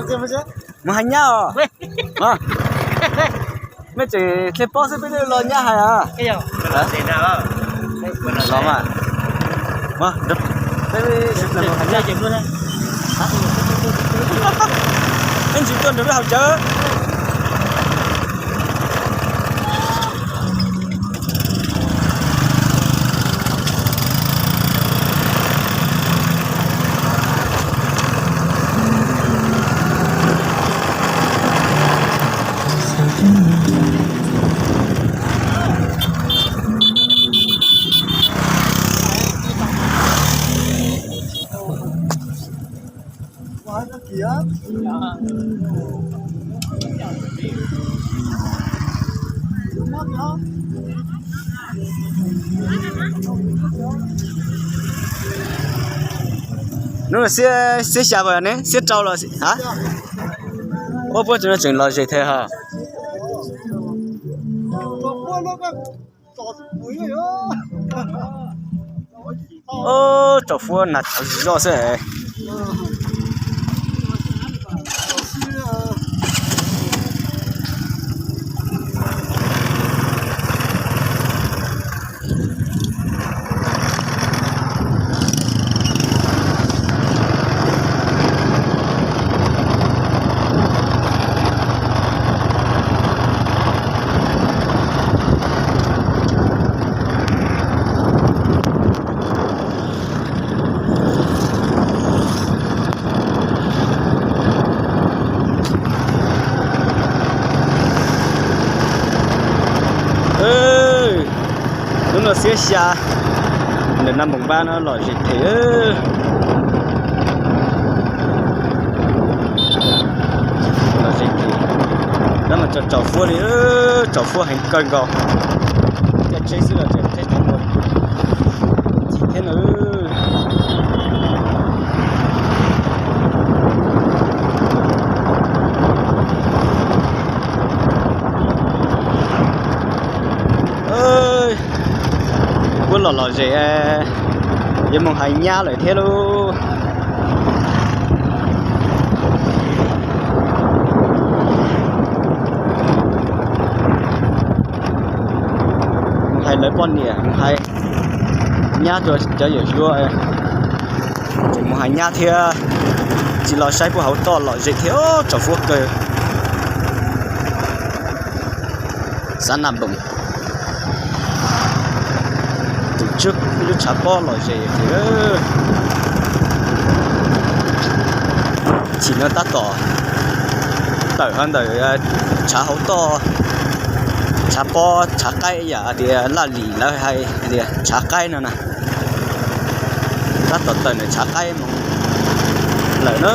Mus hais nyab os. Mej tseem hle pob xwb peb twb los nyab hais os. Los mas. Peb ntsis tuaj nrog peb haus cawv. Hnub no xiab, xiab xya los ne, xiab rau los a? Ua puab tseem, tseem lom zem thiab ha. Tsaus fuab nag tsaus zog xwb. Hnub no xiab xya, ntawm Naj Npoos Npab no lom zem thiab. Lom zem thiab, tab mas tsaus, tsaus fuab li, tsaus fuab heev kawg nkaus. Caij tsheb xwb los tseem tsheb tsis muaj chim thiab na. Kuv los lom zem, yuav mus hais nyab lawm thiab lauj. Mus hais lawv poj niam, mus hais nyab rau cov yawm yuav. Tseem mus hais nyab thiab, tsis los saib puag hauv toj lom zem thiab, tsaus fuab kawg. Xav Naj Npoos, tus tswb lub tshav pob lom zem thiab. Chim no tab tom tawm ntawm tshav hauv toj, tshav pob tshav qaib yam tias Laj Lim lawv hais tias tshav qaib no na. Tab tom tawm ntawm tshav qaib mus lawm na.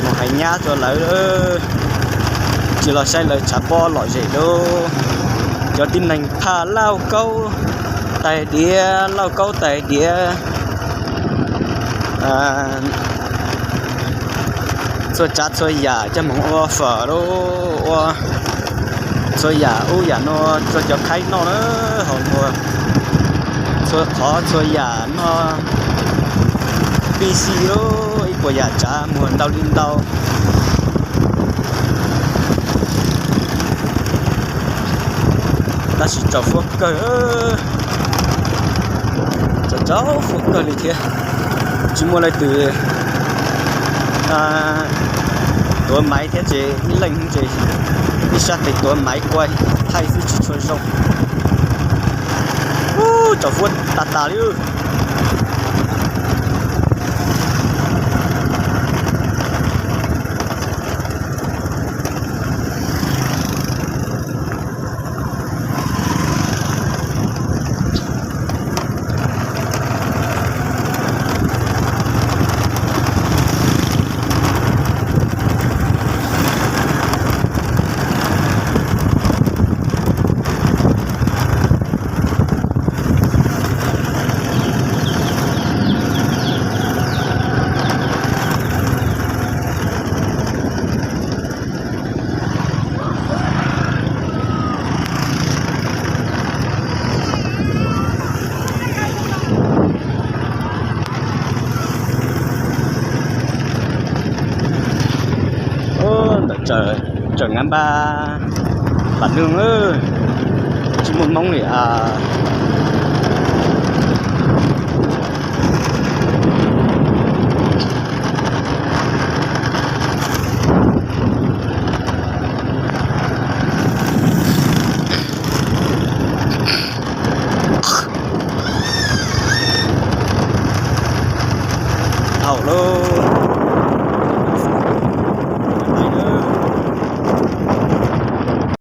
Mus hais nyab rau lawv, tsis los saib lawv tshav pob lom zem lauj. Cov tib neeg phaj lauj kaub tais diav, lauj kaub tais diav, txhua tsav txhua yam coj mus ua fawm lauj, ua txhua yam ub yam no rau cov khaib noj na, haus muag, txhua qhov txhua yam noj, pib xij lauj, ib puas yam tsav muag ntau li ntau. Tab sis tsaus fuab kawg, tsaus, tsaus fuab kawg li thiab. Tsis muaj leej twg tuav maiv thiab ces ib leeg ces ib sab tes tuav maiv kuai thaij xwb tsis tshua zoo. Ub, tsaus fuab tas tas li. Npab npab npab nug, tsis muaj Hmoob li a. Thaum lub